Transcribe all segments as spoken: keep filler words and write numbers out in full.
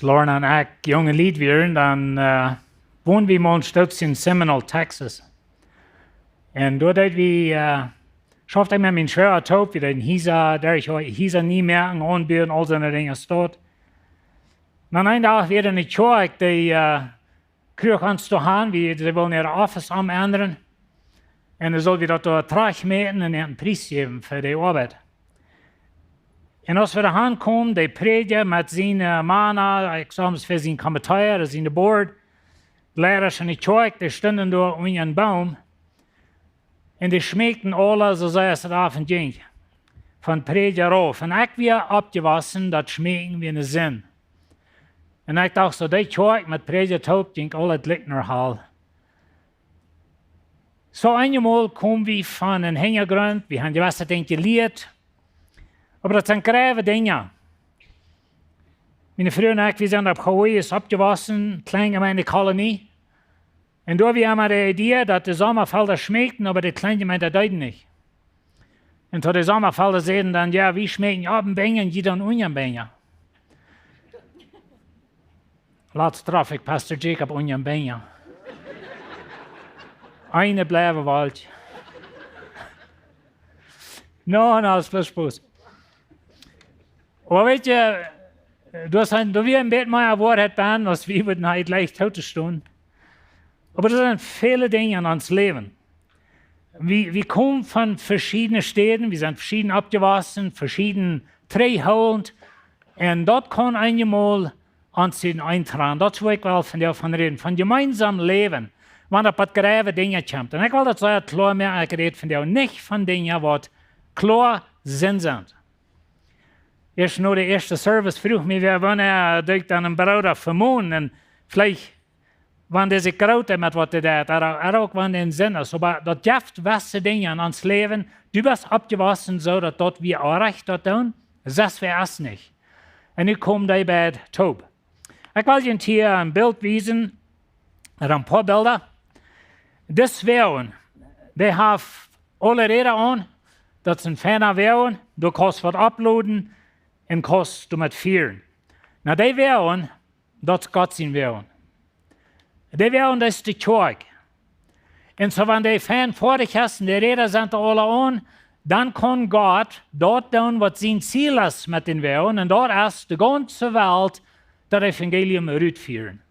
Lorna un ekj junge Lied wieren, dan äh, wonden wie mol een Stootje en Seminole, Texas. Un doa deed wie, äh, schauften wie met mienen Schwoa toop, wie deeden Hiesa, derch Hiesa nie moaken, aunbuen, aul soone Dinja doa. Un dan een Dach wia doa eene Kjoakj, dee äh, kjrieech ons doa han, wie, see wullen äa Office omendren. Un dan sullen wie daut doa trajcht moaken un een Pries jäwen fa de Oabeit. Un aus wie doa han kjeemen, de Prädja met siene Mana, ekj saj mol fa sien Kommentarium, siene Board, Leidasch en de Kjoakj, dee stunden doa unja eenen Boom. Un dee schmäakjten aula, soo aus et aufjinkj, von Prädja rauf. Un ekj wia oppjewossen, daut Schmäakjen wia eene Sind. Un ekj docht soo, dee Kjoakj met Prädja toop jinkj aula jlikj no Hal. Soo eenjemol kome wie von eenen Hinjagrunt, wie haben jewesse Dinja jelieet. Oba daut sent grave Dinja. Miene Fru un ekj, wie sent opp Hawaii oppjewossen, kjlien en eene Kolonie. Un doa wia emma de Idee, daut de Sommafelda schmäakjten, oba de kjliene Jemeent deed daut nich. Un to de Sommafelda säden dan, jo, wie schmäakjen opp een Benj un jie dan unja een Benj. Latst trof ekj Pastor Jacob unja een Benj. Eene bliewe Wolkj. No, no, es bloos Spos. Oba weetst, doa sent, doa wia een bät mea Woarheit bie, aus wie wudden hia jlikj toop stonen. Oba doa sent väle Dinja en ons Läwen. Wie, wie komen von veschiedne Städen, wie sent veschieden oppjewossen, veschieden trigjhoolent. Un daut kaun eenjemol ons en een tranen. Daut es wua ekj well vondoag von räden. Von jemeensam läwen, wan daut waut grave Dinja kjemt. Un ekj well daut sea kloa moaken, ekj räd vondoag nich von Dinja waut kloa Sind sent. Ieescht no de ieeschte Service fruach mie wäa, wanea deed ekj dan een Brooda vemonen un veleicht wan dee sikj groot met waut dee deed, ooda, ooda uk wan dee een Sind es. Oba daut jeft jewesse Dinja en ons Läwen, du best oppjewossen soo daut, daut wie orrajcht daut doonen, sest wie es nich. Un nu komen dee beid toop. Ekj well junt hia een Bilt wiesen, ooda een poa Bilda. Dis Woagen, dee haft aule Räda aun, daut es een feina Woagen, du kaust waut opploden un kaust doamet fieren. Na, dee Woagen, daut es Gott sien Woagen. Dee Woagen, daut es de Kjoakj. Un soo, wan dee fein foadich es un de Räda sent aula aun, dan kaun Gott daut doonen, waut sien Ziel es met dän Woagen, un daut es, de gaunze Welt daut Evangelium rutfieren.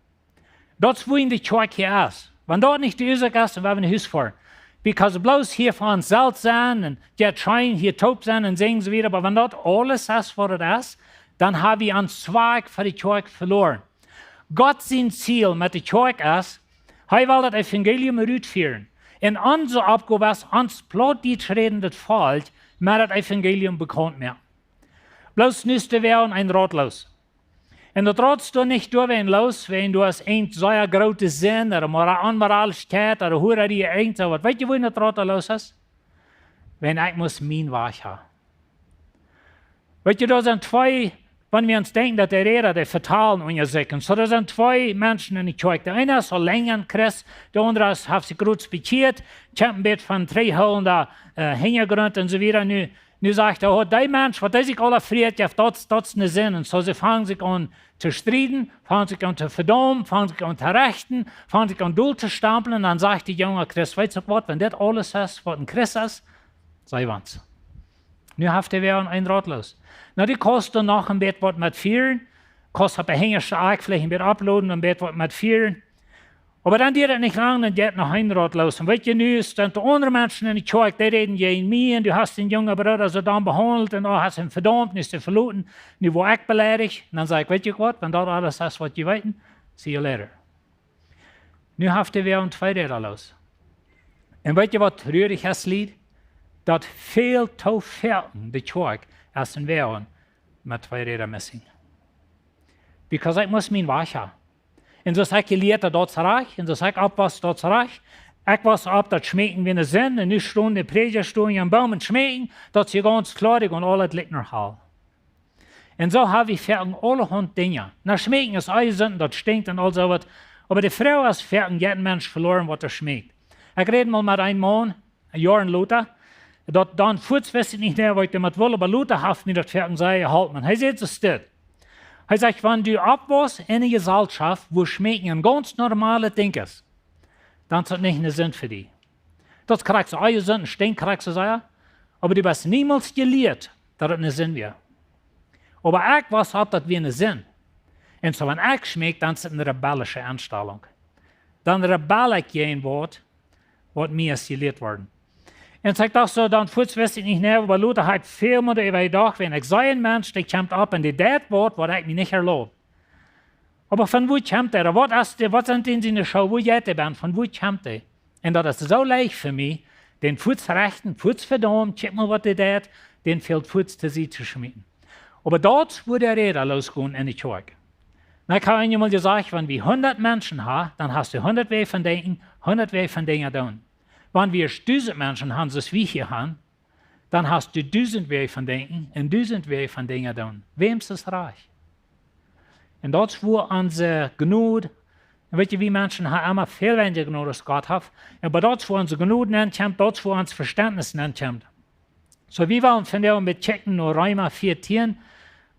Daut es, wua de Kjoakj hia es. Wan daut nich de Uasoak es, dan woa wie no Hus foaren. Because bloos hia fa ons selfst sennen un jet scheen hia toop sennen un sinjen soo wieda, oba wan daut aules es, waut et es, dan ha wie ons Zwakj fa de Kjoakj veloaren. Gott sien Ziel met de Kjoakj es, hee well daut Evangelium rutfieren. Un onse Oppgow es, ons plautdietsch rädendet Volkj met daut Evangelium bekaunt moaken. Bloos nu es de Woagen een Rot loos. Un daut Rot steit nich doawäajen loos, wäajen du hast eene sea groote Sind ooda Mora-, Onmoralischkjeit ooda Hurarie, irjent soo waut. Weetst du, wuarom daut Rot loos es? Wäajen ekj mott mien Wajch han. Weetst du, doa sent twee, wan wie ons denkjen, daut de Räda, dee vetalen unja sikj. Un soo, doa sent twee Menschen en de Kjoakj. De eena es aul lenja een Christ, de aundra es, haft sikj krakjt bekjieet, kjemt een bät von trigjhoolenda äh, Hinjagrunt un soo wieda. Nu, nu sajcht hee, oh, dee Mensch, waut dee sikj aula frieet, jo, daut, daut es ne Sind. Un soo, see fangen sikj aun to strieden, fangen sikj aun to vedaumen, fangen sikj aun to rechten, fangen sikj aun dol to stamplen. Un dan sajcht de junga Christ, weetst du waut, wan dit aules es, waut een Christ es, see wans. Nu haft hee wada een Rot loos. Na, dee kaust dan noch een bät waut met fieren, kaust opp de hinjaschte Akj veleicht een bät opploden, een bät waut met fieren. Oba dan diat et nich lang, dan jeit noch een Rot loos. Un weetst du, nu es dan de aundre Menschen en de Kjoakj, dee räden jäajen mie, un du hast dän jungen Brooda soo dan behaundelt, un du hast am vedaumt, nu es hee veloten, nu woa ekj beleidicht. Un dan saj ekj, weetst du waut, wan daut aules es, waut jie weeten, see you later. Nu haft hee wada een tweeda Rot loos. Un weetst du, waut truarich es, Lied? Daut väl to foaken de Kjoakj es en Woagen met twee Räda missing. Because ekj mott mien Wajch han. Un soo aus ekj jelieet haud, daut es rajcht. Un soo aus ekj oppwoss, daut es rajcht. Ekj woss opp, daut Schmäakjen wia ne Sind. Un nu stunt de Prädja, stunt hia aum Boom un schmäakjen. Daut es hia gaunz kloa, dee gonen aula jlikj no Hal. Un soo ha wie foaken aulahaunt Dinja. Na, schmäakjen es ea jesunt, daut stinkjt un aul soo waut. Oba de Froag es, foaken jeit een Mensch veloaren, waut hee schmäakjt. Ekj räd mol met een Maun, Joaren lota, daut dan fuaz wist ekj nich mea, waut ekj doamet wull, oba lota haft mie daut foaken sea jeholpen. Hee säd soo dit: Hee sajcht, wan du oppwausst en eene Jeselschoft, wua schmeekjen een gaunz normalet Dinkj es, dan es daut nich eene Sind fa die. Daut es krakjt soo, aule Sinden stinkjen krakjt soo sea, oba du best niemols jelieet, daut et eene Sind wia. Oba ekj wist, daut wia eene Sind. Un soo, wan ekj schmeekj, dan es et eene rebellische Enstalunk. Dan rebell ekj jäajen waut, waut mie es jelieet worden. Un soo ekj docht soo, dan fuaz wist ekj nich mea, oba lota hab ekj väl mea doaräwa jedocht, wan ekj see een Mensch, dee kjemt opp un dee deit waut, waut ekj mie nich erlaub. Oba von wua kjemt dee? Waut es dee, waut sent dee en siene Schoh? Wua jeit dee dan? Von wua kjemt dee? Un daut es soo leicht fa mie, dän fuaz rechten, fuaz vedaumen, kjikj mol waut dee deit, dän fält fuaz to Sied to schmieten. Oba daut wudd de Räd losgonen en de Kjoakj. Na, ekj hab eemol jesajcht, wan wie hundat Menschen haben, dan hast du hundat Wäaj von denkjen, hundat Wäaj von Dinja doonen. Wan wie dusent Menschen haben, soo aus wie hia haben, dan hast du dusent Wäaj von denkjen un dusent Wäaj von Dinja doonen. Wäms es rajcht? Un daut es wua onse Jnod, un weet jie, wie Menschen haben emma väl weinja Jnod aus Gott haft. Un oba daut es wua onse Jnod nenkjemt, daut es wua ons Vestentnis nenkjemt. Soo, wie wellen vondoag een bät kjikjen no Reema vieetieen,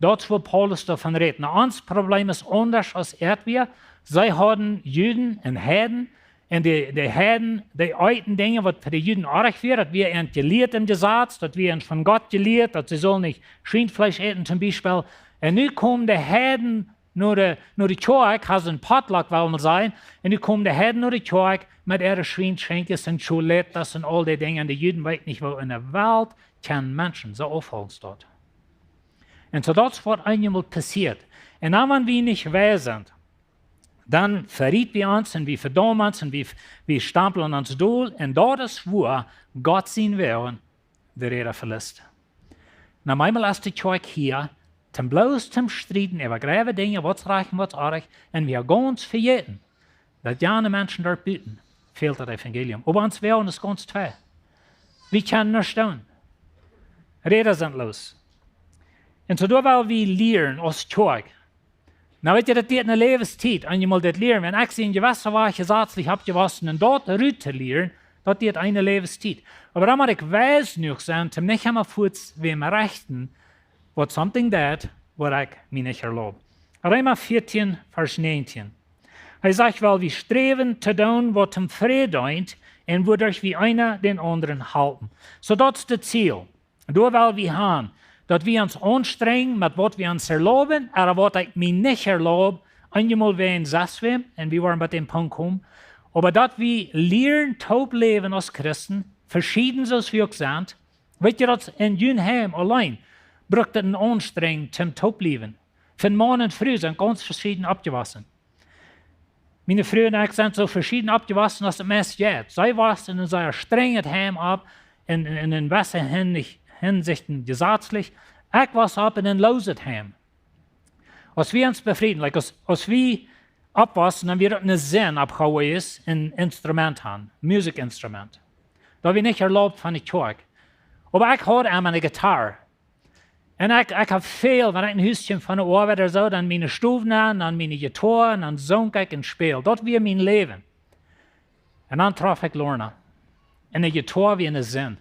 daut es wua Paulus doavon rät. Na, ons Problem es aundasch aus äa wia. See hauden Juden un Heiden, un dee, dee Heiden, dee eeten Dinja, waut fa de Juden oajch wia. Daut wia an jelieet em Jesaz, daut wia an von Gott jelieet, daut see sullen nich Schwienfleesch äten, toom Biespel. Un nu komen de Heiden no de, no de Kjoakj, haben see een potluck, well wie mol sajen, un nu komen de Heiden no de Kjoakj met äare Schwienschenkjes un chuletas un aul dee Dinja. Un de Juden weeten nich, woo en de Welt kjennen Menschen soo aufhoolen daut. Un soo daut es waut eemol passieet. Un dan, wan wie nich weis sent, dan verieten wie ons un wie vedaumen ons un wie, wie stampeln ons dol. Un daut es wua Gott sien Wellen de Räd veloot. Na, eemol es de Kjoakj hia, toom bloos toom strieden äwa grave Dinja, waut es rajcht un waut es oajch, un wie haben gaunz vejäten, daut jane Menschen doa buten fält daut Evangelium. Oba ons Wellen es gaunz twei. Wie kjennen nuscht doonen. Räd sent loos. Un soo doa well wie lieren aus Kjoakj. Na, weet jie, daut diet eene Läwenstiet, eemol dit lieren. Wan ekj sie en jewesse Wäaj jesazlich oppjewossen un daut rut to lieren, daut diet eene Läwenstiet. Oba dan mott ekj weis jenuach sennen, toom nich emma fuaz wäm rechten, waut something deit, waut ekj mie nich erlaub. Reema vieetieen, Varsch näajentieen. Hee sajcht, well wie sträwen to doonen, waut toom Fräd deent, un wuaderch wie eena dän aundren halpen. Soo daut es daut Ziel. Doa well wie han, daut wie ons aunstrenjen met waut wie ons erlauben, ooda waut ekj mie nich erlaub, eemol wäajen sestwäm, un wie woaren bie dän Punkt komen, oba daut wie lieren toop läwen aus Christen, veschieden soo aus wie uk sent. Weet jie, daut en jun Heim auleen brukt et eene Aunstrenjunk toom toop läwen. Von Maun un Fru sent gaunz veschieden oppjewossen. Miene Fru un ekj sent soo veschieden oppjewossen aus et meist jeit. See wia en een sea strenjet Heim opp, en, en, en jewesse Hinsicht, Hinsichten jesazlich. Ekj wia opp en een looset Heim. Aus wie ons befrieden, like, aus, aus wie oppwossen, dan wia daut eene Sind opp Hawaii een Instrument han, Musikinstrument. Daut wia nich erlaubt von de Kjoakj. Oba ekj haud emma eene Gitarr. Un ekj, ekj hab väl, wan ekj no Hus kjeem von de Oabeit ooda soo, dan miene Stow nenn, dan miene Gitarr, un dan sunk ekj un späld. Daut wia mien Läwen. Un dan trof ekj Lorna. Un de Gitarr wia eene Sind.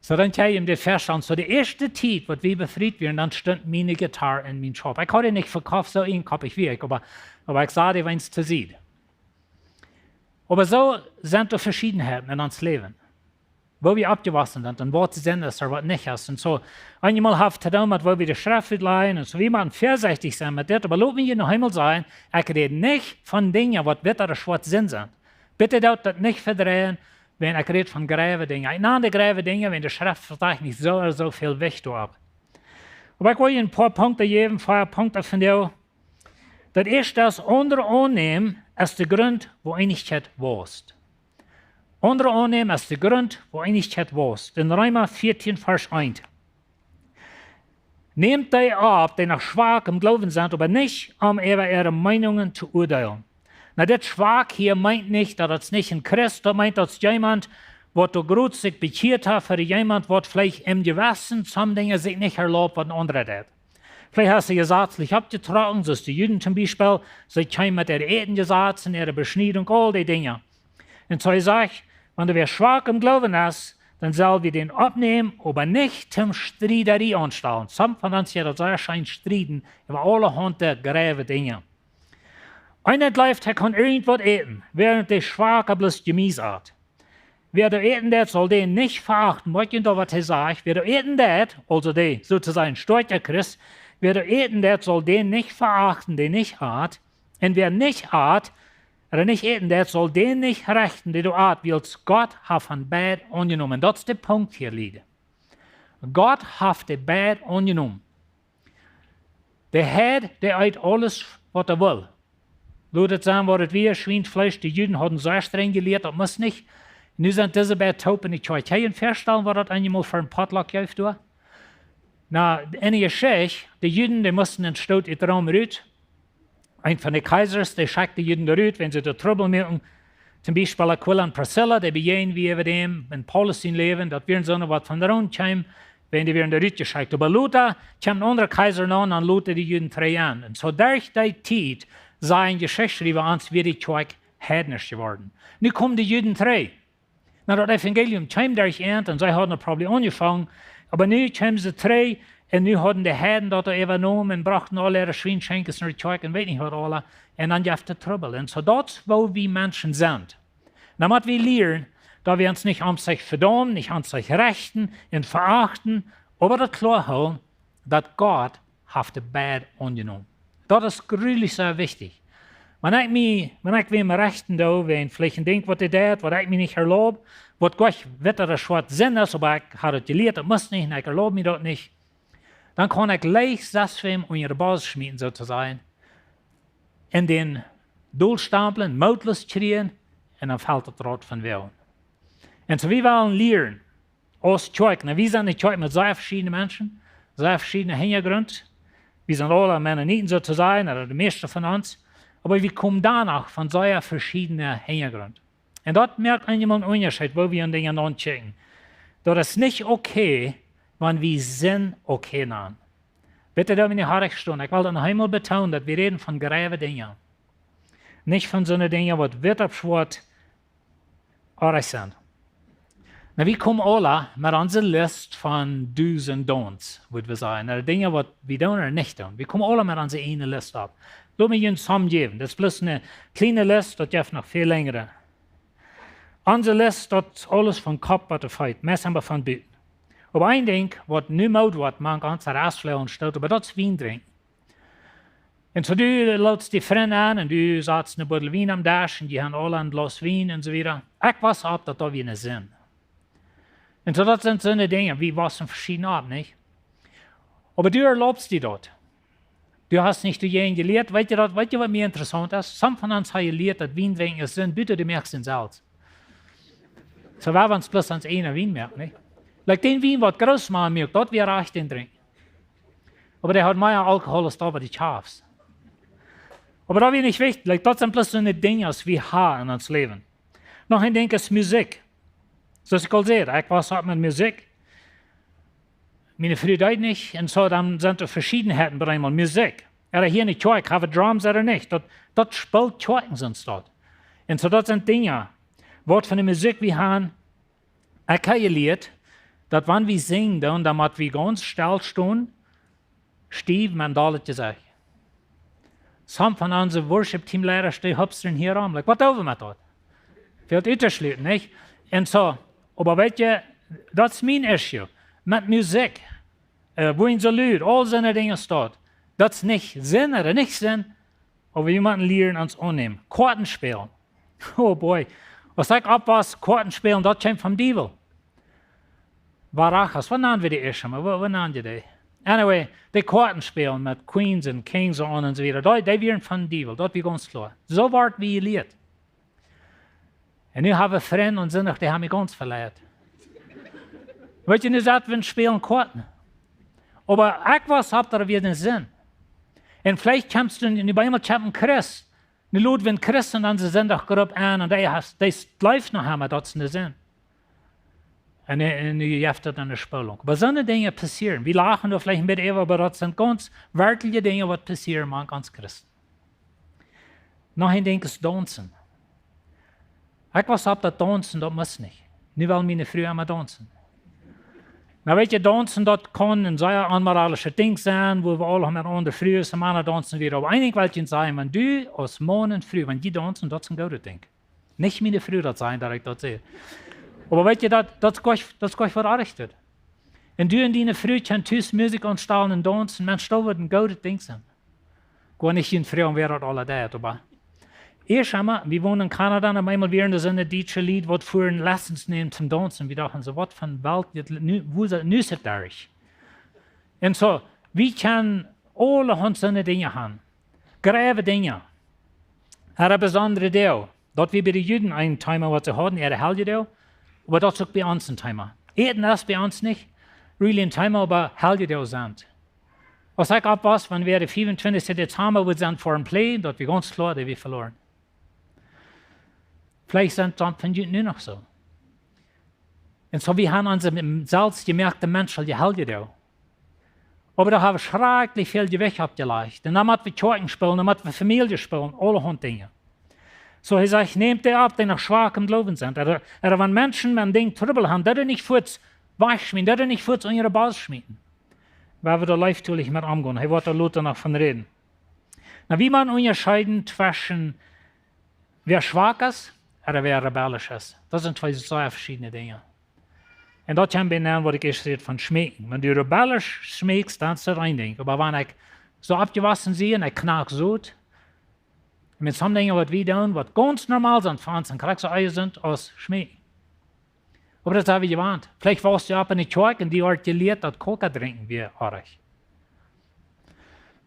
Soo dan kjeem de Varsch aun. Soo de ieeschte Tiet, waut wie befriet wieren, dan stunt miene Gitarr en mien Schaup. Ekj haud dee nich vekoft, soo eenkoppich wia ekj, oba, oba ekj sad dee weens to Sied. Oba soo sent doa Veschiedenheiten en ons Läwen. Woo wie oppjewossen sent un waut Sind es ooda waut nich es. Un soo, eenjemol haft to doonen met woo wie de Schreft utläajen un soo, wie motten väasechtich sennen met dit, oba lot mie hia noch eemol sajen, ekj räd nich von Dinja, waut witt ooda schwoat Sind sent. Bitte doot daut nich vedreien, wan ekj räd von grave Dinja. Ekj nan dee grave Dinja, wan de Schreft veleicht nich soo ooda soo väl Jewicht doaropp. Oba ekj well junt een poa Punkten jäwen, vea Punkten von dee. Daut ieeschte es, aundre aunnämen es de Grunt, wua Eenichkjeit wausst. Aundre aunnämen es de Grunt, wua Eenichkjeit wausst. En Reema vieetieen, Varsch eent. Nämt dee opp, dee noch schwak em Gloowen sent, oba nich om äwa äare Meenungen to urteilen. Na, dit schwak hia meent nich, daut et nich een Christ, daut meent, daut jemaunt, waut doa groot sikj bekjieet haft, ooda jemaunt, waut veleicht em Jewessen some Dinja sikj nich erlaubt, waut een aundra deit. Veleicht hast du jesazlich oppjetrocken, soo aus de Juden toom Biespel, see kjeemen met äare Ätenjesazen, äare Beschniedunk, aul dee Dinja. Un soo hee sajcht, wan wäa schwak em Gloowen es, dan sell wie dän oppnämen, oba nich toom Striederie aunstalen. Somje von ons, jo, daut sea scheen strieden äwa aulahaunt jrave Dinja. Eena jleeft, hee kaun irjentwaut äten, wäarent de Schwaka bloos Jemies at. Wäa doa äten deit, saul dän nich veachten. Moakj junt daut, waut hee sajcht? Wäa doa äten deit, aulsoo dee, soo to sajen, stoakja Christ, wäa doa äten deit, saul dän nich veachten, dee nich at. Un wäa nich at, ooda nich äten deit, saul dän nich rechten, dee doa at, wiels Gott haft am beid aunjenomen. Daut es de Punkt hia, Lied. Gott haft dee beid aunjenomen. De Heid, dee eet aules, waut hee well. Lot et sennen, waut et wia, Schwienfleesch, de Juden hauden soo strenj jelieet, daut must nich. Nu sent dise beid toop enne Kjoakj. Kjenn jie junt väastalen, waut daut eemol fa een Potluck jeef doa? Na, enne Jeschicht, de Juden, dee musten een Stoot ut Rom rut. Eena von de Kaisers, dee schekjt de Juden doa rut, wan see doa Trubbel moaken. Toom Biespel Aquila un Priscilla, dee bejäajnen wie äwa däm en Paulus sien Läwen, daut wieren soone, waut von Rom kjeemen, wan dee wieren doa rutjeschekjt. Oba lota kjeem een aundra Kaiser no un lota de Juden trigj aun. Un soo derch dee Tiet sajen Jeschichtschriewa ons, wia de Kjoakj heidnisch jeworden. Nu kjeemen de Juden trigj. Na, daut Evangelium kjeem derch an un see hauden daut Problem aunjefongen. Oba nu kjeemen see trigj un nu hauden de Heiden daut doa äwajenomen un brochten aule äare Schwienschenkjes no de Kjoakj un weet nich waut aula. Un dan jeef et Trubbel. Un soo daut es, woo wie Menschen sent. Dan mott wie lieren, daut wie ons nich om sikj vedaumen, nich om sikj rechten un veachten, oba daut kloa hoolen, daut Gott haft dee beid aunjenomen. Daut es grulich sea wichtich. Wan ekj mie, wan ekj wäm rechten doo, wäajen veleicht een Dinkj, waut hee deit, waut ekj mie nich erlaub, waut goanich witt ooda schwoat Sind es, oba ekj haud daut jelieet, daut must nich, un ekj erlaub mie daut nich, dan kaun ekj leicht sest wäm unja de Bos schmieten, soo to sajen, un dän dolstamplen, mootloos kjrieen, un dan felt daut Rot von Wäajen. Un soo, wie wellen lieren, aus Kjoakj, na, wie sent eene Kjoakj met sea veschiedne Menschen, sea veschiedne Hinjagrunt. Wie sent aule Mennoniten, soo to sajen, ooda de mieeschte von ons. Oba wie komen dan noch von sea veschiedne Hinjagrunt. Un daut moakt eenjemol een Unjascheet, woo wie aun Dinja aunkjikjen. Daut es nich okay, wan wie Sind okay nanen. Bitte, daut wie nich hoach stonen. Ekj well daut noch eemol betoonen, daut wie räden von jrave Dinja. Nich von soone Dinja, waut witt opp schwoat oajch sent. Na, wie komen aula met onse List von Do's and Don'ts, wudd wie sajen. Na, de Dinja, waut wie doonen ooda nich doonen. Wie komen aula met onse ieejne List opp. Lot mie junt somm jäwen. Daut es bloos eene kjliene List, daut jeft noch väl lenjre. Onse List, daut es aules von Kopp bat de Feet, meist emma von buten. Oba een Dinkj, waut nu Mood woat, mank ons, daut es väl aunstoot, oba daut es Wien drinkjen. Un soo, du lodst dien Frint aun un du satst eene Buddel Wien aum Desch un dee haben aule een Glas Wien un soo wieda. Ekj woss opp, daut doa wia eene Sind. Un soo, daut sent soone Dinja, wie wossen veschieden opp, nich? Oba du erlaubst die daut. Du hast nich doajäajen jelieet. Weet jie daut, weet jie, waut mie interessaunt es? Somm von ons haben jelieet, daut Wien drinkjen es Sind, buta de Menschen selfst. Soo, wie haben ons bloos ons eenen Wien jemoakt, nich? Like dän Wien, waut Grootma moakt, daut wia rajcht, dän drinkjen. Oba dee haud mea Alkohol aus daut, waut du schaffst. Oba daut wia nich wichtich. Like, daut sent bloos soone Dinja, aus wie haben en ons Läwen. Noch een Dinkj es Musikj. Soo aus ekj aul säd, ekj woss opp met Musikj. Miene Fru deed nich, un soo dan sent doa Veschiedenheiten bie eemol. Musikj. Ooda hia enne Kjoakj, haben wie Drums ooda nich. Daut, daut spält Kjoakjen soont daut. Un soo daut sent Dinja, waut fa eene Musikj wie haben. Ekj hab jelieet, daut wan wie sinjen doonen, dan mott wie gaunz stell stonen, stiew met een dollet Jesecht. Somm von onse Worship-Team-Leidasch, dee hopsen hia rom. Like, waut doo wie met daut? Fält uttoschluten, nich? Un soo, oba weet jie, daut es mien issue. Met Musikj, äh, woo een soo lud, aul soone Dinja staut. Daut es nich Sind ooda nich Sind, oba wie motten lieren ons aunnämen. Koaten spälen. Oh boy. Aus ekj oppwoss, Koaten spälen, daut kjeem vom Diewel. Barajas, waut nanen wie dee ieescht mol? Waut, waut nanen jie dee? Anyway, dee Koaten spälen met Queens un Kings un, un soo wieda. Dee, dee wieren vom Diewel, daut wia gaunz kloa. Soo wort wie jelieet. Un nu haben wie Frind un Sindach, dee haben mie gaunz veleit. Weet jie, nu sent wie spälen Koaten. Oba ekj woss opp, daut wia eene Sind. Un veleicht kjemst du nu bie eemol kjemt een Christ. Nu lot wie een Christ en onse Sindachgrupp aun un dee haft, dee jleeft noch emma, daut es eene Sind. Un, un nu jeft daut eene Spolunk. Oba soone Dinja passieren. Wie lachen doa veleicht een bät äwa, oba daut sent gaunz werkjliche Dinja, waut passieren mank ons Christen. Noch een Dinkj es daunzen. Ekj woss opp, daut daunzen, daut must nich. Nu well miene Fru emma daunzen. Na, weet jie, daunzen, daut kaun een sea onmoralischet Dinkj sennen, wua wie aule met aundre Frues un Mana daunzen wellen. Oba een Dinkj well ekj junt sajen, wan du aus Maun un Fru, wan jie daunzen, daut es een goodet Dinkj. Nich miene Fru daut sajen, daut ekj daut saj. Oba weet jie, daut, daut es goa nich, daut es goa nich waut oajch daut. Un du un diene Fru kjennen tus Musikj aunstalen un daunzen, Mensch, daut wudd een goodet Dinkj sennen. Ekj woa nich jie froagen, wäa daut aula deit, oba ekj saj mau, wie wonen en Kanada un opp eemol wieren doa soone dietsche Lied, waut fuaren Lessons nämen toom daunzen. Wie dochten soo, waut fa Welt, dit nu, woo es daut nu soo derch? Un soo, wie kjennen aulahaunt soone Dinja han. Grave Dinja. Äa besondra Doag. Daut wia bie de Juden een Thema, waut see hauden, äa Heljedoag. Oba daut es uk bie ons een Thema. Äten es bie ons nich really een Thema, oba Heljedoag sent. Aus ekj oppwos, wan wie dän fiefuntwintichsten Dezamba, wie sent fa een Play, daut wia gaunz kloa, daut wia veloaren. Veleicht sent daut von junt nu noch soo. Un soo, wie han onse selfstjemoakte Mensch aul jehalpt doa. Oba doa ha wie schrakjlich väl Jewicht oppjelajcht. Un dan mott wie Kjoakjen spoolen, dan mott wie Famielje spoolen, aulahaunt Dinja. Soo, hee sajcht, nämt dee opp, dee noch schwak em Gloowen sent. Ooda, ooda wan Menschen met een Dinkj Trubbel han, daut dee nich fuaz wajchschmieten, daut dee nich fuaz unja de Bos schmieten. Woa wie doa leeftolich met omgonen. Hee woat doa lota noch von räden. Na, wie motten unjascheeden tweschen wäa schwak es, ooda wäa rebellisch es. Daut sent twee sea veschiedne Dinja. Un daut kjemt bie nämen, waut ekj ieescht säd von schmäakjen. Wan du rebellisch schmäakjst, dan es daut een Dinkj. Oba wan ekj soo oppjewossen sie un ekj knack soo, un met soone Dinja, waut wie doonen, waut gaunz normal sent fa ons, un krakjt soo ea sent aus schmäakjen. Oba daut ha wie jewant. Veleicht woascht du opp enne Kjoakj un die wort jelieet, daut Coca drinkjen wia oajch.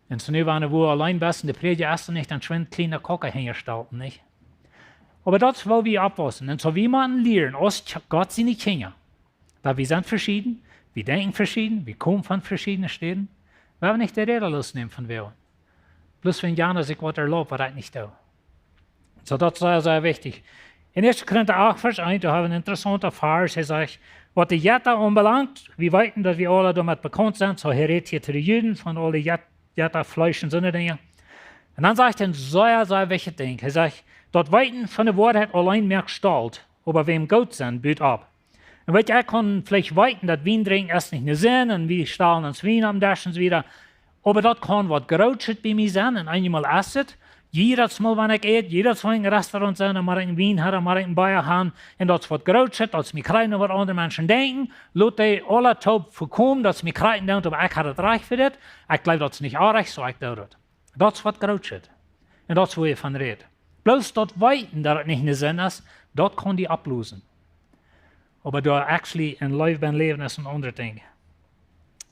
Un soo nu, wan du wua auleen best un de Prädja es nich, dan schwind kjliene Coca hinjastalt, nich? Oba daut es, woo wie oppwaussen. Un soo, wie motten lieren, aus Kj-, Gott siene Kjinja, daut wie sent veschieden, wie denkjen veschieden, wie komen von veschiedne Städen, wie haben nich de Räd losnämen von wäa. Bloos wan Janus sikj waut erlaubt, waut ekj nich doo. Soo, daut es sea, sea wichtich. En ieeschte Korinta acht, Varsch eent, doa ha wie een interessaunten Varsch. Hee sajcht, waut de Jetta aunbelangt, wie weeten, daut wie aule doamet bekaunt sent, soo hee rät hia to de Juden von aule Jet-, Jettafleesch un soone Dinja. Un dan sajcht hee een sea, sea wichtjet Dinkj. Hee sajcht, daut Weeten von de Woarheit auleen moakt stolt, oba wäm goot sennen, but opp. Un weet jie, ekj kaun veleicht weeten, daut Wien drinkjen es nich ne Sind, un wie stalen ons Wien aum Desch un soo wieda. Oba daut kaun waut Grootschet bie mie sennen, un eenjemol es et. Jiedatsmol, wan ekj ät, jiedatsmol wan ekj em Restaurant sie, dan mott ekj een Wien haben, dan mott ekj een Bia haben, un daut es waut Grootschet, daut es mie krakjt, waut aundre Menschen denkjen. Lot dee aula toop vekomen, daut es mie krakjt, dan, oba ekj ha daut Rajcht fa dit. Ekj jleew, daut es nich oajch, soo ekj doo daut. Daut es waut Grootschet. Un daut es, wua hee von rät. Bloos daut Weeten, daut et nich ne Sind es, daut kaun die opplosen. Oba doa actually en Leew bie läwen es een aundret Dinkj.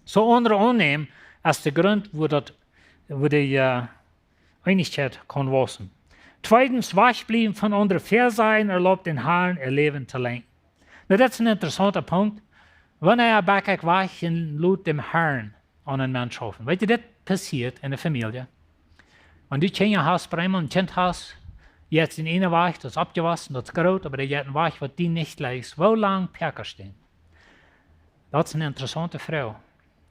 Soo aundre aunnämen es de Grunt, wua daut, wua de, äh, Eenichkjeit kaun wausen. Tweedens, wajchbliewen von aundre väasajen erlaubt dän Harn äa Läwen to lenkjen. Nu, daut es een interessaunta Punkt. Wanea bat ekj wajch un lot däm Harn aun een Mensch schaufen? Weet jie, dit passieet en de Famielje. Wan du Kjinja hast, bie eemol een Kjint hast, jeit sien eenen Wajch, daut es oppjewossen, daut es groot, oba dee jeit een Wajch, waut die nich jlikjt. Woo lang päakjst du dän? Daut es eene interessaunte Froag.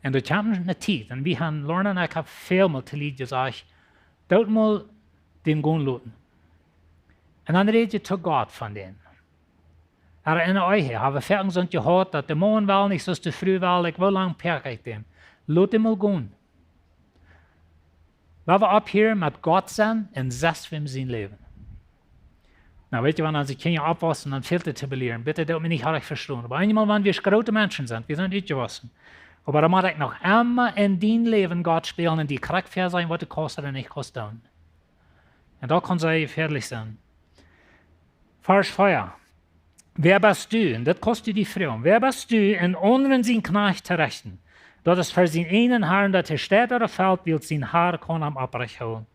Un doa kjemt eene Tiet, un wie haben, Lorna un ekj haben välmol to Lied jesajcht, daut mol dän gonen loten. Un dan räd jie to Gott von dän. Ooda enne Ehe, haben wie foaken soont jehaut, daut de Maun well nich, soo aus de Fru well, ekj, woo lang päakj ekj dän? Lot dän mol gonen. Lot wie opphieren met Gott sennen un sest wäm sien Läwen. Nu, weet jie, wan onse Kjinja oppwaussen, dan fält et to belieren. Bitte doot mie nich oajch vestonen. Oba eenjemol, wan wie groote Menschen sent, wie sent utjewossen. Oba dan mott ekj noch emma en dien Läwen Gott spälen un die krakjt väasajen, waut du kaust ooda nich kaust doonen. Un daut kaun sea jefäalich sennen. Varsch vea. Wäa best du, un daut kaust du die froagen, wäa best du, een aundren sien Kjnajcht to rechten? Daut es fa sien eenen Harn, daut hee steit ooda felt, wiels sien Har kaun am opprecht hoolen.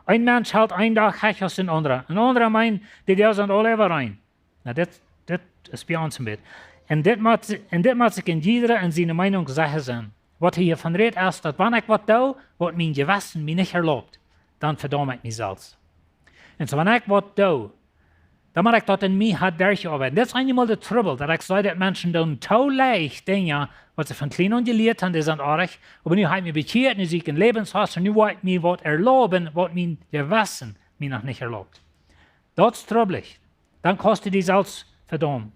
Een Mensch helt een Dach hecha aus een aundra. Een aundra meent, dee Doag sent aule äwareen. Nu, dit, dit es bie ons een bät. Un dit mott, un dit mott sikj een jiedra en siene Meenunk secha sennen. Waut hee hia von rät es, daut wan ekj waut doo, waut mien Jewessen mie nich erlaubt, dan vedaum ekj mie selfst. Un soo, wan ekj waut doo, dan mott ekj daut en mie ha derchjeoabeit. Daut es eenjemol de Trubbel, daut ekj see, daut Menschen doonen too leicht Dinja, waut see von kjlien aun jelieet haben, dee sent oajch, oba nu hab ekj mie bekjieet, nu sie ekj en Läwenswota, nu well ekj mie waut erlauben, waut mien Jewessen mie noch nich erlaubt. Daut es trubblich. Dan kaust du die selfst vedaumen.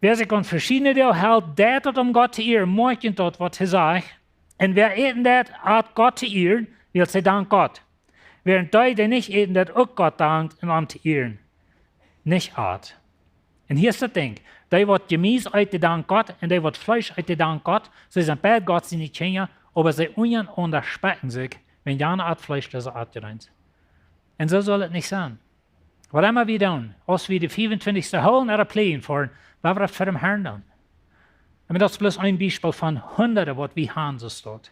Wäa sikj aun veschiedne Dinja helt, deit daut om Gott to ieren, moakjt daut, waut hee sajcht. Un wäa äten deit, at Gott to ieren, wiels hee dankt Gott. Wäarent dee, dee nich äten, daut uk Gott dankt un am to ieren, nich at. Un hia es daut Dinkj: Dee, waut Jemies eet, dee dankt Gott, un dee, waut Fleesch eet, dee dankt Gott. See sent beid Gott siene Kjinja, oba see unjarenaunda spekjen sikj, wan jana at Fleesch, dee at Jereens. Un soo saul et nich sennen. Waut emma wie doonen, aus wie de fiefuntwintichste hoolen ooda pläajen foaren, wie woaren daut fa dän Herrn doonen. Un daut es bloos een Biespel von hundade, waut wie han, soo steit.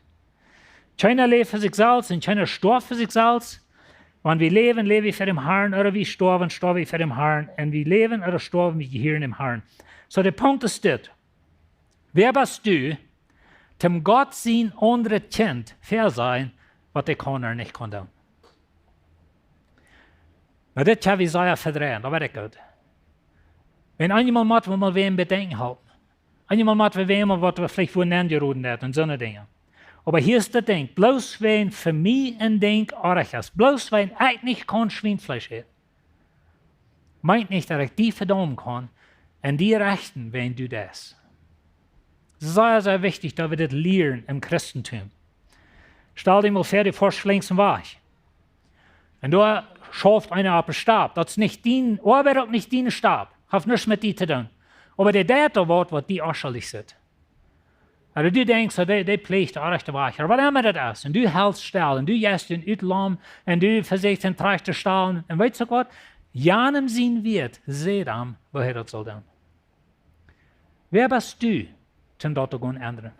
Kjeena läft fa sikj selfst un kjeena stoaft fa sikj selfst. Wan wie läwen, läw wie fa dän Herrn, ooda wie stoawen, stoaw wie fa dän Herrn. Un wie läwen ooda stoawen, wie jehieren däm Herrn. Soo, de Punkt es dit: Wäa best du, toom Gott sien aundret Kjint väasajen, waut dee kaun ooda nich kaun doonen? Nu, dit kjenn wie sea vedreien, daut weet ekj goot. Wan eemol mott wie mol wäm bedenkjen halpen. Eemol mott wie wäm, waut wie veleicht wudden aunjeroden haben un soone Dinja. Oba hia es daut Dinkj: Bloos wan fa mie een Dinkj oajch es, bloos wan ekj nich kaun Schwienfleesch äten, meent nich, daut ekj die vedaumen kaun un die rechten, wan du daut deist. Sea, sea wichtich, daut wie dit lieren em Christentum. Stal die mol väa, du foascht flinks em Wajch. Un doa schauft eena opp de Stap. Daut es nich dien, oabeit uk nich diene Stap. Haft nuscht met die to doonen. Oba dee deit doa waut, waut die onschullich sit. Ooda du denkjst, soo, dee, dee pläacht de rajchte Wajch, ooda waut emma daut es. Un du helst stell, un du jeist dän ut Laum, un du vesieekjst dän trigj to stalen. Un weetst uk waut? Janem sien Wieet sajcht am, woo hee daut saul doonen. Wäa best du, toom daut to gonen endren?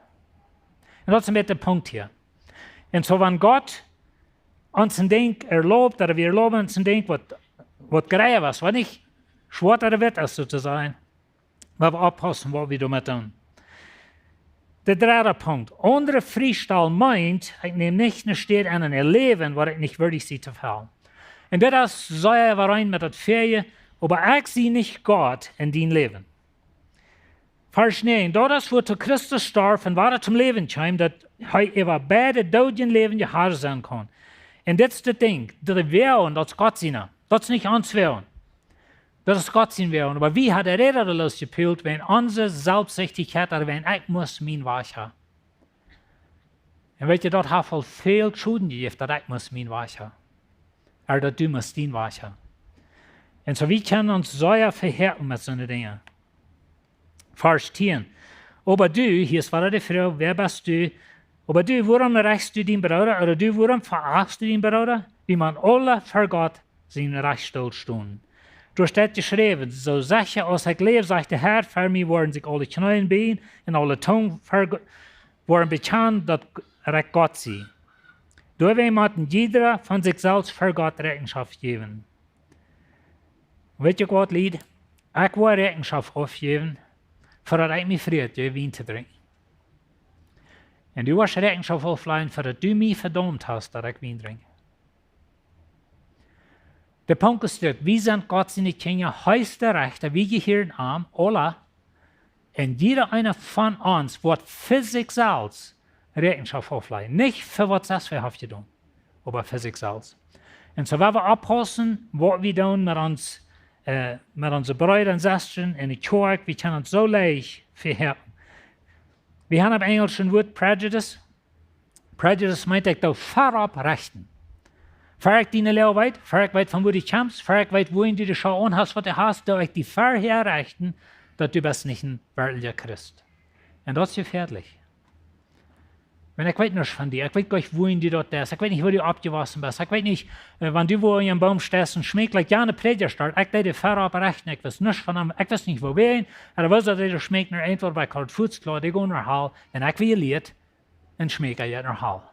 Un daut es een bät de Punkt hia. Un soo, wan Gott ons een Dinkj erlaubt, ooda wie erlauben ons een Dinkj, waut, waut greew es, waut nich schwoat ooda witt es, soo to sajen, woa wie oppaussen, waut wie doamet doonen. De dredde Punkt: Aundre friestalen meent, ekj näm nich eene Städ en en äa Läwen, waut ekj nich wieedich sie to fellen. Un dit es sea äwareen met daut väaje: Oba ekj sie nich Gott en dien Läwen. Varsch näajen: Daut es, wua to Christus storf un wada toom Läwen kjeem, daut hee äwa beide Doodje un Läwendje Har sennen kaun. Un dit es daut Dinkj: Dee Wellen, daut es Gott siene. Daut es nich ons Wellen. Daut es Gott sien Wellen. Oba wie haben de Räda doa losjepult, wäajen onse Selfstsichtichkjeit, ooda wäajen ekj mott mien Wajch haben. Un weetst, daut haft aul väl Schoden jejäft, daut ekj mott mien Wajch haben. Ooda daut du motst dien Wajch haben. Un soo, wie kjennen ons sea vehäakjen met soone Dinja. Varsch tieen: Oba du, hia es wada de Froag, wäa best du? Oba du, wuarom rechst du dienen Brooda? Ooda du, wuarom verachtst du dienen Brooda? Wie motten aula ver Gott sienen Rechststool stonen. Doa steit jeschräwen: Soo secha aus ekj läw, sajcht de Har, ver mie woaren sikj aule Kjneeen bieejen un aule Tung ver Go-, woaren bekjanen, daut ekj Gott sie. Doawäajen mott jieda von sikj selfst ver Gott Räakjenschoft jäwen. Weetst du waut, Lied? Ekj woa Räakjenschoft aufjäwen, ver daut ekj mie freit, Wien to drinkjen. Un du woascht Räakjenschoft aufläjen, ver daut du mie vedaumt hast, daut ekj Wien drinkj. De Punkt es dit: Wie sent Gott siene Kjinja, hee es de Rechta, wie jehieren am, aula. Un jieda eena von ons woat fa sikj selfst Räakjenschoft aufläjen. Nich fa waut sest wäa haft jedonen, oba fa sikj selfst. Un soo woa wie oppaussen, waut wie doonen met ons, äh, met onse Breeda un Sestren en de Kjoakj. Wie kjennen ons soo leicht vehäakjen. Wie haben opp Enjlisch een Wuat, prejudice. Prejudice meent, ekj doo verop rechten. Ver ekj diene Loag weet, ver ekj weet, von wua du kjemst, ver ekj weet, wua du de Schoo aun hast, waut du hast, doo ekj die verhäa rechten, daut du best nich een werkjlicha Christ. Un daut es jefäadlich. Wan ekj weet nuscht von die, ekj weet goanich, wua du daut deist, ekj weet nich, wua du oppjewossen best, ekj weet nich, äh, wan du wua en een Boom steist un schmeekjst, like, jo, een Prädja steit, ekj deed die verop rechten, ekj wist nuscht von am, ekj wist nich, wua wäa, un dan wia daut, dee schmeekjt no eent, waut bie Kort Futs kloa, dee gonen no Hal, un ekj wia jelieet, un schmeekjt no Hal.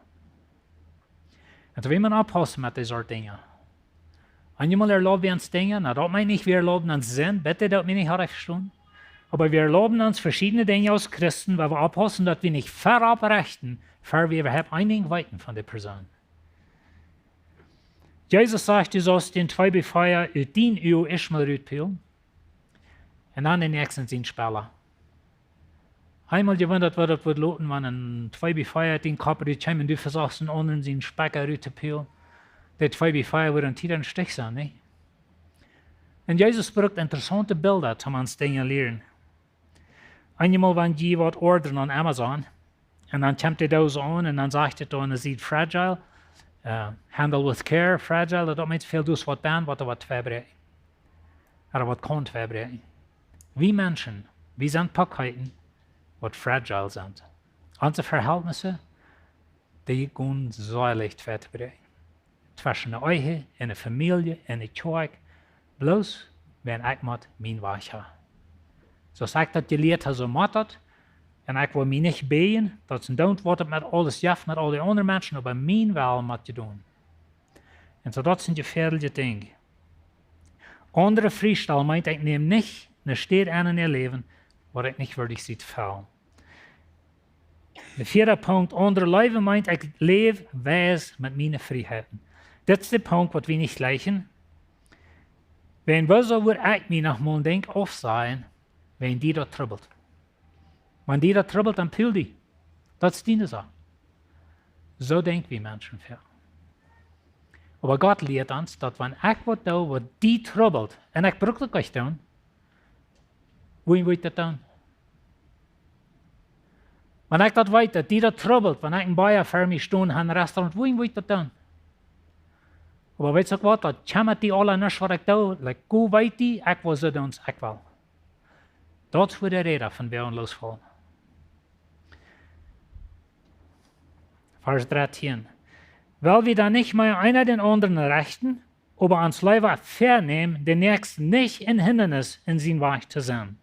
Un doa well wie oppaussen met dise Sort Dinja. Eenjemol erlaub wie ons Dinja, nu, daut meent nich, wie erlauben ons Sind, bitte, daut mie nich oajch vestonen. Oba wie erlauben ons veschiedne Dinja aus Christen, wua wie oppaussen, daut wie nich verop rechten, ver wie äwahaupt een Dinkj weeten von de Persoon. Jesus sajcht, du saust dän Tweebie-Fea ut dien Uag ieescht mol rutpielen. Un dan dän näakjsten sien Spella. Eemol jewundat, waut daut wudd loten, wan een Tweebie-Fea ut dien Kopp rutkjeem un du vesochst een aundren sien Specka rut to pielen. Dee Tweebie-Fea wudd een Tiet em Stich sennen, nä? Un Jesus brukt interessaunte Bilda, om ons Dinja lieren. Eenmol wan jie waut ordren aun Amazon, un dan kjemt de Doos aun un dan sajcht et doa, es fragile, uh, handle with care, fragile, daut meent väl, du hast waut bie, waut waut vebräakjen. Ooda waut kaun vebräakjen. Wie Menschen, wie sent Paketen, waut fragile sent. Onse Verhältnisse, dee gonen sea leicht vebräakjen. Tweschen de Ehe, enne Famielje, enne Kjoakj, bloos wan ekj mott mien Wajch ha. Soo aus ekj daut jelieet ha, soo mott daut. Un ekj well mie nich bäjen, daut see doont waut et met aules jeft, met aul dee aundre Menschen, oba mien Well mott jedonen. Un soo daut es een jefäadeljet Dinkj. Aundre friestalen meent, ekj näm nich ne Städ aun en äa Läwen, waut ekj nich wieedich sie to fellen. De vieede Punkt, aundre leewen meent, ekj läw wies met miene Frieheiten. Dit es de Punkt, waut wie nich jlikjen. Wan woo soo wudd ekj mie noch mol een Dinkj aufsajen, wan die daut trubbelt. Wan die daut trubbelt, dan pul die. Daut es diene Sach. Soo denkj wie Menschen väl. Oba Gott lieet ons, daut wan ekj waut doo, waut die trubbelt, un ekj bruk daut nich doonen, wuarom wudd ekj daut doonen? Wan ekj daut weet, daut die daut trubbelt, wan ekj een Bia ver mie stonen ha em Restaurant, wuarom wudd ekj daut doonen? Oba weetst uk waut, daut kjemmat die aula nuscht, waut ekj doo, like, go weet die, ekj well soo doonen aus ekj well. Daut es woo de Räda von woaren losfaulen. Varsch dartieen. Well wie dan nich mea eena dän aundren rechten, oba ons leewa vänämen, dän Näakjsten nich een Hindanis en sienen Wajch to sennen?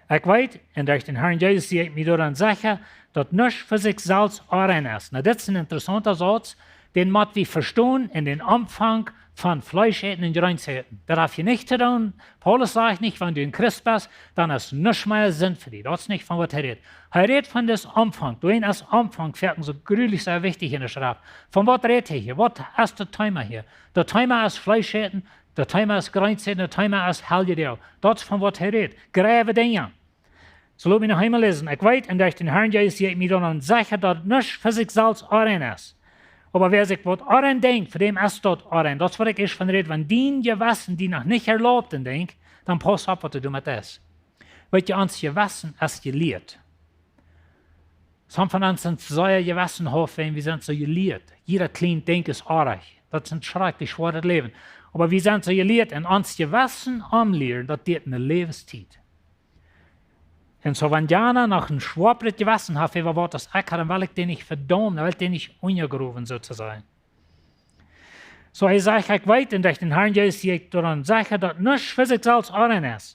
Ekj weet, un derch dän Harn Jesus sie ekj mie doaraun secha, daut nuscht fa sikj selfst onrein es. Nu, dit es een interessaunta Sauz, dän mott wie vestonen en dän Omfank von Fleesch äten un Jreens äten. Daut haft hia nich to doonen. Paulus sajcht nich, wan du een Christ best, dan es nuscht mea Sind fa die. Daut es nich von waut hee rät. Hee rät von dis Omfank. Doawäajen es Omfank foaken soo jreslich sea wichtich en de Schreft. Von waut rät hee hia? Waut es daut Thema hia? Daut Thema es Fleesch äten, daut Thema es Jreens äten, daut Thema es Heljedoag. Daut es von waut hee rät. Jrode Dinja. Soo lot mie noch eemol läsen. Ekj weet, un derch dän Harn Jesus sie ekj mie doaraun secha, daut nuscht fa sikj selfst onrein es. Oba wäa sikj waut onrein denkjt, fa däm es daut onrein. Daut es waut ekj ieescht von räd. Wan dien Jewessen die noch nich erlaubt een Dinkj, dan pauss opp waut du doamet deist. Weetst, ons Jewessen es jelieet. Some von ons sent sea jewessenhauft, wan wie sent soo jelieet. Jieda kjlien Dinkj es oajch. Daut es een schrakjlich schwoaret Läwen. Oba wie sent soo jelieet un ons Jewessen omlieren, daut diet eene Läwenstiet. Un soo wan jana noch een schwoaret Jewessen haft, äwa waut aus ekj ha, dan well ekj dän nich vedaumen, dan well ekj dän nich unjagrowen, soo to sajen. Soo hee sajcht, ekj weet, un derch dän Harn Jesus sie ekj doaraun secha, daut nuscht fa sikj selfst onrein es.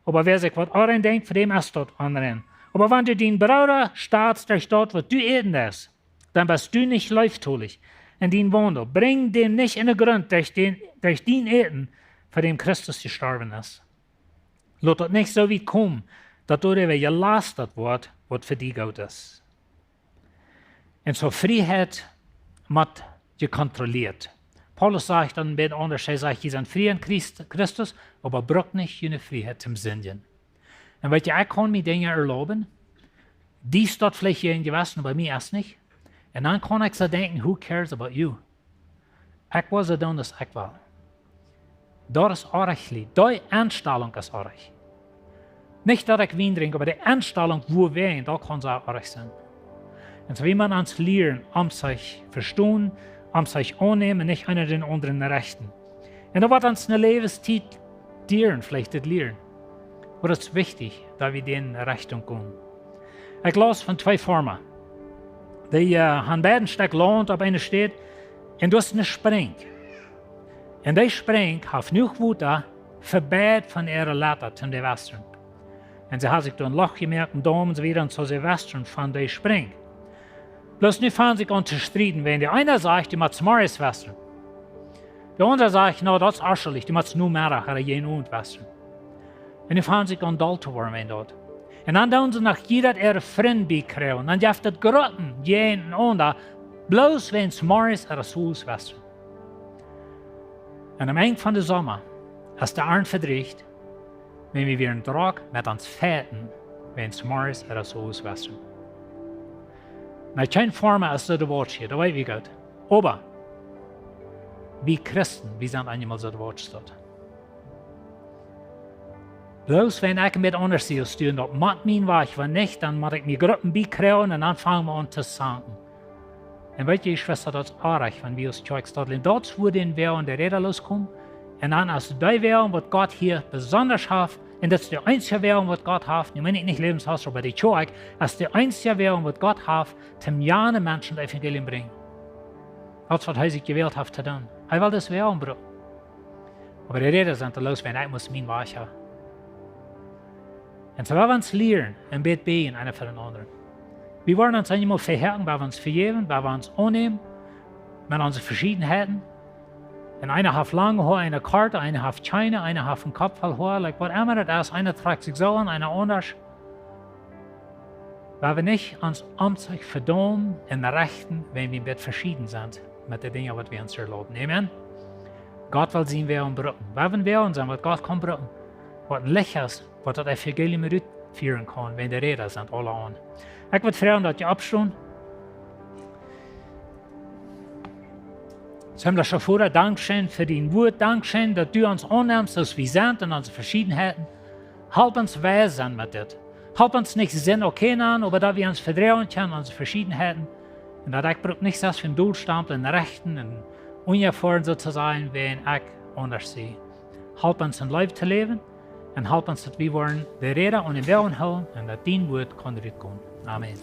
Oba wäa sikj waut onrein denkjt, fa däm es daut onrein. Oba wan du dien Brooda stadst derch daut, waut du äten deist, dan best du nich leeftolich en dienen Waundel. Brinj däm nich en dän Grunt derch dän, derch dien Äten, fa däm Christus jestorwen es. Lot daut nich soo wiet komen, daut doa äwa jelastat woat, waut fa die goot es. Un soo Frieheit mott jekontrolieet. Paulus sajcht dan een bät aundasch, hee sajcht, jie sent frie en Christ-, Christus, oba brukt nich june Frieheit toom sindjen. Un weetst, ekj kaun mie Dinja erlauben, dee es daut veleicht hia en Jewessen, bie mie es nich. Un dan kaun ekj soo denkjen, who cares about you? Ekj well soo doonen aus ekj well. Daut es oajch, Lied. Dee Enstalunk es oajch. Nich daut ekj Wien drinkj, oba de Enstalunk, woo wie, daut kaun soo oajch sennen. Un soo wie motten ons lieren, om sikj vestonen, om sikj aunnämen, nich eena dän aundren rechten. Un daut woat ons eene Läwenstiet dieren, veleicht dit lieren. Oba daut es wichtich, daut wie dee Rechtunk gonen. Ekj laus von twee Forma. Dee, äh, han beid een Stekj Launt opp eene Städ un doa es eene Sprinj. Un dee Sprinj haft jenuach Wota fa beid von äare Letta toom dee westren. Un see haud sikj doa een Loch jemoakt, een Daum un soo wieda, un soo see westren von dee Sprinj. Bloos nu fangen see aun to strieden, wan de eena sajcht, du motst zemorjes westren. De aundra sajcht, nä, daut es aschlich, du motst Nomeddach ooda jäajen Owent westren. Un nu fangen see aun doll to woaren wäajen daut. Un dan doonen see noch jieda äare Frind biekjrieen. Dan jeft daut Gruppen jäajen enaunda, bloos wäajen zemorjes ooda zemorjes westren. Un aum Enj von dän Somma, aus de Arnt vedrieecht, wan wie wieren drock met ons feiten, wäajen zemorjes ooda zemorjes westren. Nu, kjeene Forma es soo de Welt hia, daut weet wie goot. Oba wie Christen, wie sent eenjemol soo de Welt staut. Bloos wan ekj met aundasch sie aus du, un daut mott mien Wajch, wan nich, dan mott ekj mie Gruppen biekjrieen un dan fangen wie aun to zanken. Un weet jie, Jeschwista, daut es oajch, wan wie aus Kjoakj daut, daut wua dän Wäajen de Räda loskomen. Un dan es dee Wäajen waut Gott hia besondasch haft, un daut es de eensje Wäajen waut Gott haft, nu meen ekj nich Läwenshost, oba de Kjoakj, es de eensje Wäajen waut Gott haft, toom jane Menschen daut Evangelium brinjen. Daut es waut hee sikj jewält haft to doonen. Hee well daut Wäajen brucken. Oba de Räda sent de loos, wan ekj mott mien Wajch haben. Un soo woa wie ons lieren un bäden, bäden eena fa dän aundren. Wie woaren ons eenjemol vehäakjen, woa wie ons vejäwen, woa wie ons aunnämen, met onse Veschiedenheiten. Un eena haft lange Hoa, eena korte, eena haft kjeene, eena haft een Kopp voll Hoa, like, whatever it is, eena trakjt sikj soo aun, eena aundasch. Woa wie nich ons omsich vedaumen un rechten, wan wie een bät veschieden sent met de Dinja waut wie ons erlauben. Amen. Gott well sien Wäajen brucken. Woa wie Wäajen sennen waut Gott kaun brucken. Waut een Licht es, waut daut Evangelium rutfieren kaun, wan de Räda sent aula aun. Ekj wudd froagen daut jie oppstonen. Himmlischa Voda, dankscheen fa dien Wuat, dankscheen daut du ons aunnemst soo aus wie sent un onse Veschiedenheiten. Halp ons wies sennen met dit. Halp ons nich sennen, okay, aun, oba daut wie ons vedroagen kjennen onse Veschiedenheiten. Un daut ekj bruk nich soo aus een Dolstampel un rechten un unjefoaren soo to sennen, wan ekj aundasch sie. Halp ons en Leew to läwen un halp ons daut wie woaren de Räda aun dän Wäajen hoolen un daut dien Wuat kaun rutkomen. Amen.